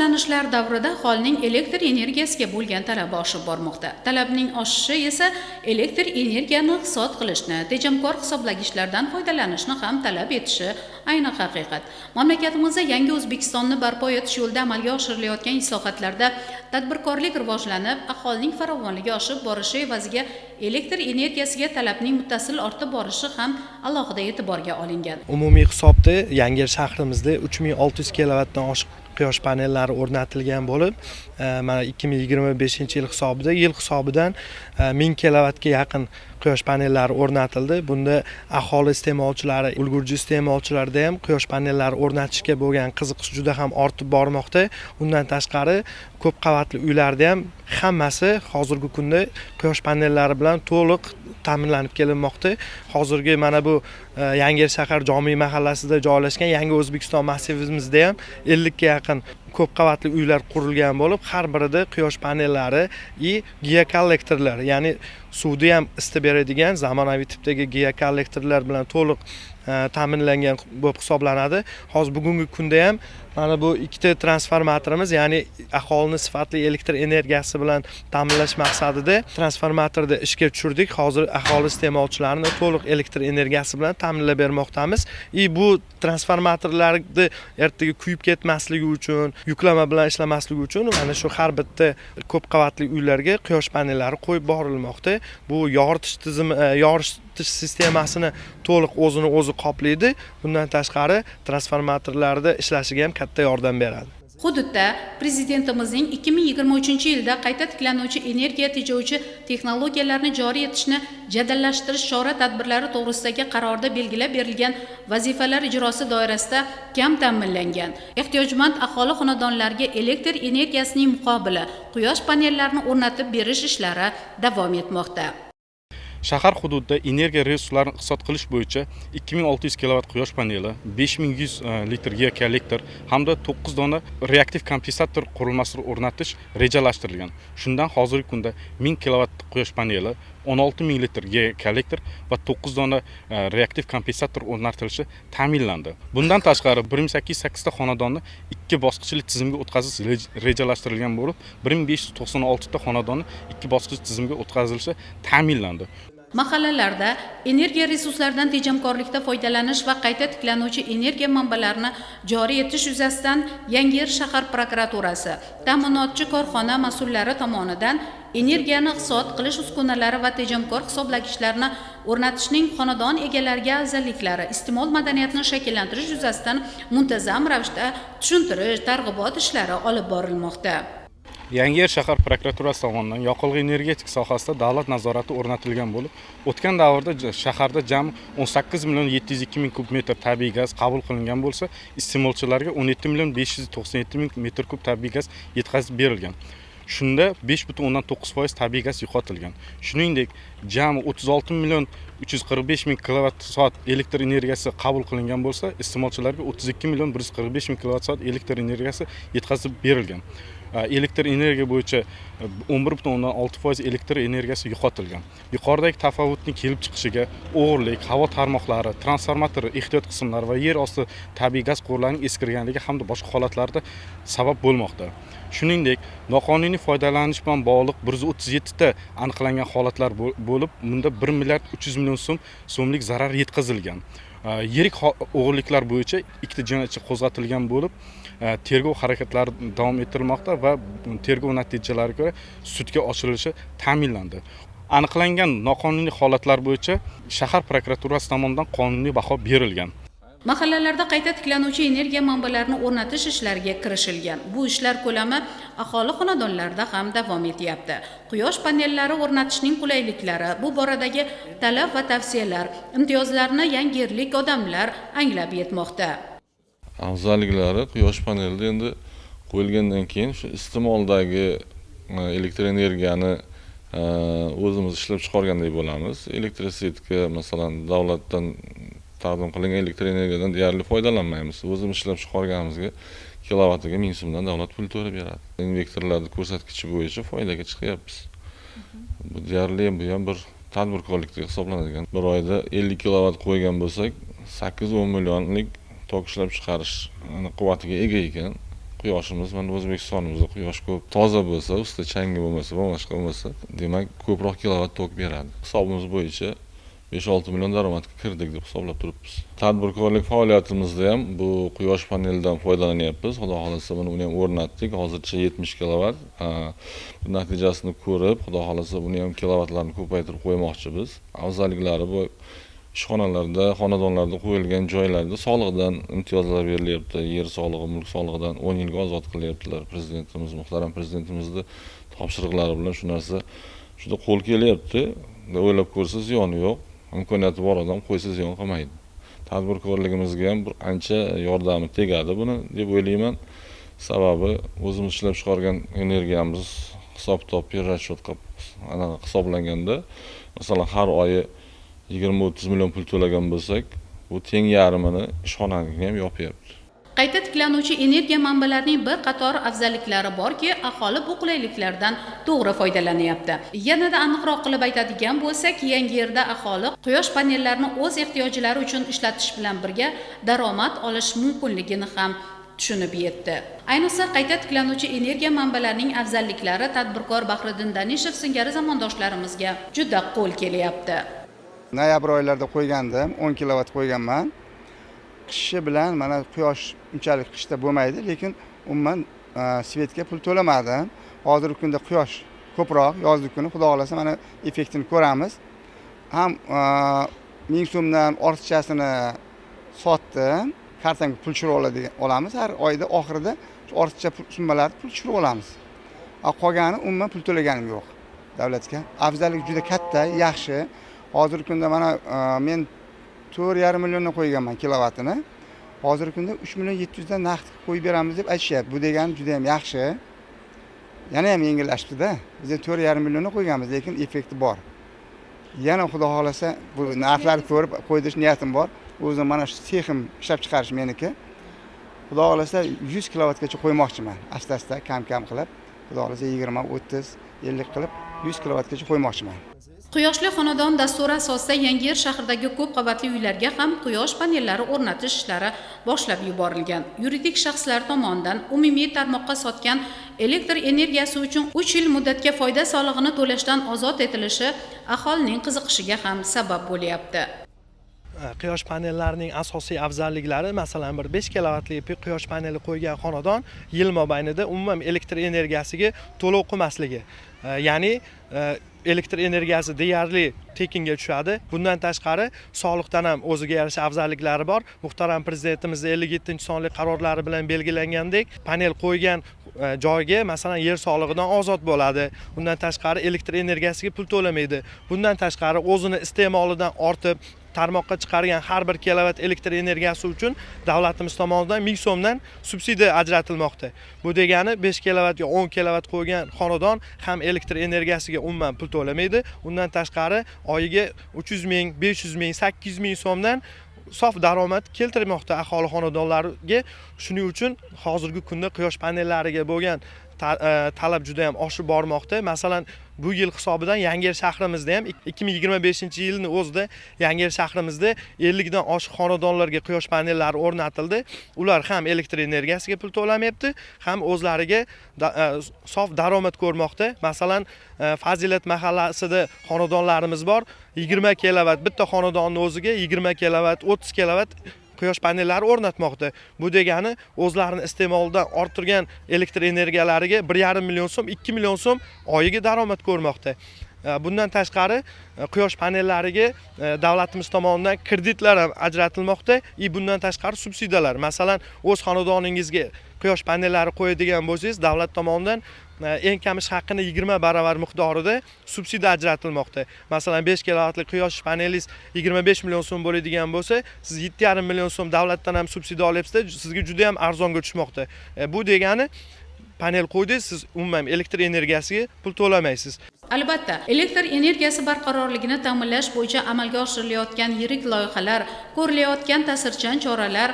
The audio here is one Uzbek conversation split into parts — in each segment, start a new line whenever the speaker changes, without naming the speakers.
Rivojlanishlar davrida aholining elektr energiyasiga bo'lgan talabi oshib bormoqda. Talabning oshishi esa elektr energiyani iqtisod qilishni, tejamkor hisoblagichlardan foydalanishni ham talab etishi ayni haqiqat. Mamlakatimizda yangi O'zbekistonni barpo etish yo'lida amalga oshirilayotgan islohotlarda tadbirkorlik rivojlanib, aholining farovonligi oshib borishi evaziga elektr energiyasiga talabning muttasil ortib borishi ham alohida e'tiborga olingan.
Umumiy hisobda Yangiyer shahrimizda 3600 kilovatdan oshiq quyosh panellari o'rnatilgan bo'lib, mana 2025 yil hisobida, yil hisobidan 1000 kilovatga yaqin quyosh panellari o'rnatildi. Bunda aholi iste'molchilari, ulgurji iste'molchilarda ham quyosh panellari o'rnatishga bo'lgan qiziqish juda ham ortib bormoqda. Undan tashqari, ko'p qavatli uylarda ham hammasi hozirgi kunda quyosh panellari bilan to'liq ta'minlanib kelinmoqda. Hozirgi mana bu Yangiyer shahar Jomiy mahallasida joylashgan Yangi O'zbekiston massivimizda ham 50 ga yaqin ko'p qavatli uylar qurilgan bo'lib, har birida quyosh panellari и geokollektorlar, ya'ni suvni ham isitib beradigan zamonaviy tipdagi geokollektorlar bilan to'liq ta'minlangan bo'lib hisoblanadi. Hozir, bugungi kunda ham mana bu ikkita transformatorimiz, ya'ni aholini sifatli elektr energiyasi bilan ta'minlash maqsadida transformatorni ishga tushirdik. Hozir aholi iste'molchilarini to'liq elektr energiyasi bilan ta'minlab bermoqdamiz. И bu transformatorlarni ertaga kuyib ketmasligi uchun, yuklama bilan ishlamasligi uchun mana shu har bitta ko'p qavatli uylarga quyosh panellari qo'yib borilmoqda. Bu yoritish tizimi, yoritish sistemasini to'liq o'zini o'zi qoplaydi. Bundan tashqari, transformatorlarda ishlashiga ham katta yordam beradi.
Hududda Prezidentimizning 2023 yilda qayta tiklanuvchi energiya tejovchi texnologiyalarni joriy etishni jadallashtirish chora tadbirlari to'g'risidagi qarorida belgilab berilgan vazifalar ijrosi doirasida kam ta'minlangan, ehtiyojmand aholi xonadonlariga elektr energiyasining muqobili quyosh panellarini o'rnatib berish ishlari davom etmoqda.
Shahar hududida energiya resurslarini iqtisod qilish bo'yicha 2600 kilovat quyosh paneli, 5100 litr geokollektor hamda 9 dona reaktiv kompensator qurilmasini o'rnatish rejalashtirilgan. Shundan hozirgi kunda 1000 kilovat quyosh paneli, 16 000 litr geokollektor va 9 dona reaktiv kompensator o'rnatilishi ta'minlandi. Bundan tashqari, 1808 ta xonadonni ikki bosqichli tizimga o'tkazish rejalashtirilgan bo'lib, 1596 ta xonadonni ikki bosqichli tizimga o'tkazilishi ta'minlandi.
Mahallalarda energiya resurslaridan tejamkorlikda foydalanish va qayta tiklanuvchi energiya manbalarini joriy etish yuzasidan Yangiyer shahar prokuraturasi, ta'minotchi korxona mas'ullari tomonidan energiyani iqtisod qilish uskunalari va tejamkor hisoblagichlarni o'rnatishning xonadon egalariga afzalliklari, iste'mol madaniyatini shakllantirish yuzasidan muntazam ravishda tushuntirish, targ'ibot ishlari olib borilmoqda.
Yangiyer shahar prokuraturasi tomonidan yoqilg'i energetika sohasida davlat nazorati o'rnatilgan bo'lib, o'tgan davrda shaharda jami 18 million 702 ming kub metr tabiiy gaz qabul qilingan bo'lsa, iste'molchilarga 17 million 597 ming metr kub tabiiy gaz yetkazib berilgan. Shunda 5,9% tabiiy gaz yo'qotilgan. Shuningdek, jami 36 million 345 ming kilovat soat elektr energiyasi qabul qilingan bo'lsa, iste'molchilarga 32 million 145 ming kilovat soat elektr energiyasi yetkazib berilgan. Elektr energiya bo'yicha 11,6% elektr energiyasi yo'qotilgan. Yuqoridagi tafovutning kelib chiqishiga o'g'irlik, havo tarmoqlari, transformator ehtiyot qismlari va yer osti tabiiy gaz quvurlarining eskirganligi hamda boshqa holatlarda sabab bo'lmoqda. Shuningdek, noqonuniy foydalanish bilan bog'liq 137 ta aniqlangan holatlar bo'lib, bunda 1 milliard 300 million so'mlik zarar yetkazilgan. Yirik o'g'irliklar bo'yicha ikkita jinoyat ishi qo'zg'atilgan bo'lib, tergov harakatlari davom ettirilmoqda va tergov natijalariga ko'ra sudga oshirilishi ta'minlandi. Aniqlangan noqonuniy holatlar bo'yicha shahar prokuraturasi tomonidan qonuniy baho berilgan.
Mahallalarda qayta tiklanuvchi energiya manbalarini o'rnatish ishlariga kirishilgan. Bu ishlar ko'lami aholi xonadonlarida ham davom etyapti. Quyosh panellari o'rnatishning qulayliklari, bu boradagi talab va tavsiyalar, imtiyozlarni yangiyerlik odamlar anglab yetmoqda.
Afzalliklari, quyosh panelida endi qo'yilgandan keyin shu iste'moldagi elektr energiyani o'zimiz ishlab chiqargandek bo'lamiz. Электросеть ga, masalan, davlatdan taqdim qilingan elektr energiyadan deyarli foydalanmaymiz. O'zimiz ishlab chiqarganimizga kilovatiga 1000 so'mdan davlat pul to'lab beradi. Invertorlarni ko'rsatkichi bo'yicha foydaga chiqyapmiz. Bu deyarli bu ham bir tadbirkorlik deb hisoblanadigan. Bir oyda 50 kilovat qo'ygan bo'lsak, 8-10 millionlik tok ishlab chiqarish quvvatiga ega ekan. Quyoshimiz, mana O'zbekistonimizda quyosh ko'p, toza bo'lsa, ustida changi bo'lmasa, boshqa bo'lmasa, demak ko'proq kilovat tok beradi. Hisobimiz bo'yicha 5-6 million daromadga kirdik deb hisoblab turibmiz. Tadbirkorlik faoliyatimizda ham bu quyosh panelidan foydalanyapmiz. Xudo xohlasa buni uni ham o'rnatdik. Hozircha 70 kilovat. Natijasini ko'rib, Xudo xohlasa buni ham kilovatlarni ko'paytirib qo'ymoqchimiz. Afzalliklari bu ishxonalarda, xonadonlarda qo'yilgan joylarda soliqdan imtiyozlar berilyapti. Yer solig'i, mulk solig'idan 10 yilga ozod qilyaptilar. Prezidentimiz, muhtaram prezidentimizni topshiriqlari bilan shu narsa juda qo'l kelyapti. O'ylab ko'rsa ziyoni yo'q. Imkoniyati bor odam qo'ysa ziyon qilmaydi. Tadbirkorligimizga ham bir ancha yordami tegadi buni deb o'ylayman. Sababi o'zimiz ishlab chiqargan energiyamiz hisob-kitob перерасчет qilib anaqa hisoblanganda, masalan, har oyi 20-30 million pul to'lagan bo'lsak, bu teng yarmini ishxonanikini ham yopyapti.
Qayta tiklanuvchi energiya manbalarining bir qator afzalliklari borki, aholi bu qulayliklardan to'g'ri foydalanyapti. Yanada aniqroq qilib aytadigan bo'lsak, Yangiyerda aholi quyosh panellarini o'z ehtiyojlari uchun ishlatish bilan birga daromad olish mumkinligini ham tushunib yetdi. Ayniqsa, qayta tiklanuvchi energiya manbalarining afzalliklari tadbirkor Bahriddin Danishev singari zamondoshlarimizga juda qo'l kelyapti.
Noyabr oylarida qo'ygandim, 10 kilovat qo'yganman. Qishi bilan mana quyosh unchalik qishda bo'lmaydi, lekin umuman свет ga pul to'lamadim. Hozirgi kunda quyosh ko'proq, yozgi kuni Xudo xohlasa mana effektini ko'ramiz. Ham 1000 so'mdan ortiqchasini sotdim, kartamga pul tushirib oladigan olamiz. Har oyda oxirida shu ortiqcha pul summalarni pul tushirib olamiz. Qolgani umuman pul to'laganim yo'q davlatga. Afzalligi juda katta, yaxshi. Hozirgi kunda mana men 4,5 milliondan qo'yganman kilovatini. Hozirgi kunda 3 million 700 dan naqd qo'yib beramiz deb aytishyapti. Bu degani juda ham yaxshi. Yana ham yengillashdi-da. Biz 4,5 milliondan qo'yganmiz, lekin effekti bor. Yana Xudo xohlasa bu narxlarni ko'rib qo'ydirish niyatim bor. O'zim mana shu sexim ishlab chiqarish meniki. Xudo xohlasa 100 kilovatgacha qo'ymoqchiman. Asta-asta kam-kam qilib, Xudo xohlasa 20, 30, 50 qilib 100 kilovatgacha qo'ymoqchiman.
Quyoshli xonadon dasturi asosida Yangiyer shahridagi ko'p qavatli uylarga ham quyosh panellari o'rnatish ishlari boshlab yuborilgan. Yuridik shaxslar tomonidan umumiy tarmoqqa sotgan elektr energiyasi uchun 3 yil muddatga foyda solig'ini to'lashdan ozod etilishi aholining qiziqishiga ham sabab bo'lyapti.
Quyosh panellarining asosiy afzalliklari, masalan, bir 5 kilovatli quyosh paneli qo'ygan xonadon yil mobaynida umuman elektr energiyasiga to'lov qilmasligi. Ya'ni elektr energiyasi deyarli tekinga tushadi. Bundan tashqari soliqdan ham o'ziga yarasha afzalliklari bor. Muhtaram prezidentimizning 57-sonli qarorlari bilan belgilangandek, panel qo'ygan joyga masalan yer solig'idan ozod bo'ladi. Bundan tashqari elektr energiyasiga pul to'lamaydi. Bundan tashqari o'zini iste'molidan ortib tarmoqqa chiqargan har bir kilovat elektr energiyasi uchun davlatimiz tomonidan 1000 so'mdan subsidiya ajratilmoqda. Bu degani 5 kilovat yo 10 kilovat qo'ygan xonadon ham elektr energiyasiga umuman pul to'lamaydi. Undan tashqari oyiga 300 ming, 500 ming, 800 ming so'mdan sof daromad keltirmoqda aholi xonadonlariga. Shuning uchun hozirgi kunda quyosh panellariga bo'lgan talab juda ham oshib bormoqda. Masalan, bu yil hisobidan Yangiyer shahrimizda ham 2025-yilning o'zida Yangiyer shahrimizda 50 dan oshiq xonadonlarga quyosh panellari o'rnatildi. Ular ham elektr energiyasiga pul to'lamayapti, ham o'zlariga sof daromad ko'rmoqda. Masalan, Fazilat mahallasida xonadonlarimiz bor. 20 kilovat bitta xonadonning o'ziga 20 kilovat, 30 kilovat quyosh panellari o'rnatmoqda. Bu degani o'zlarini iste'molidan orttirgan elektr energiyalariga 1,5 million so'm, 2 million so'm oyiga daromad ko'rmoqda. Bundan tashqari quyosh panellariga davlatimiz tomonidan kreditlar ham ajratilmoqda. Bundan tashqari subsidiyalar. Masalan, o'z xonadoningizga quyosh panellari qo'yadigan bo'lsangiz, davlat tomonidan eng kam ish haqini 20 barobar miqdorida subsidiya ajratilmoqda. Masalan, 5 kilovatli quyosh panelingiz 25 million so'm bo'ladigan bo'lsa, siz 7,5 million so'm davlatdan ham subsidiya olyapsiz, sizga juda ham arzonga tushmoqda. Bu degani panel qo'ydingiz, siz umuman elektr energiyasiga pul to'lamaysiz.
Albatta, elektr energiyasi barqarorligini ta'minlash bo'yicha amalga oshirilayotgan yirik loyihalar, ko'rilayotgan ta'sirchan choralar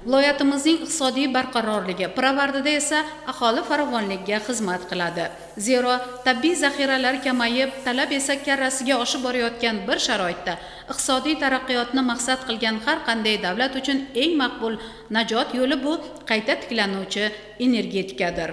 Viloyatimizning iqtisodiy barqarorligi, pirovardida esa aholi farovonligiga xizmat qiladi. Zero tabiiy zaxiralar kamayib, talab esa karrasiga oshib borayotgan bir sharoitda iqtisodiy taraqqiyotni maqsad qilgan har qanday davlat uchun eng maqbul najot yo'li bu qayta tiklanuvchi energetikadir.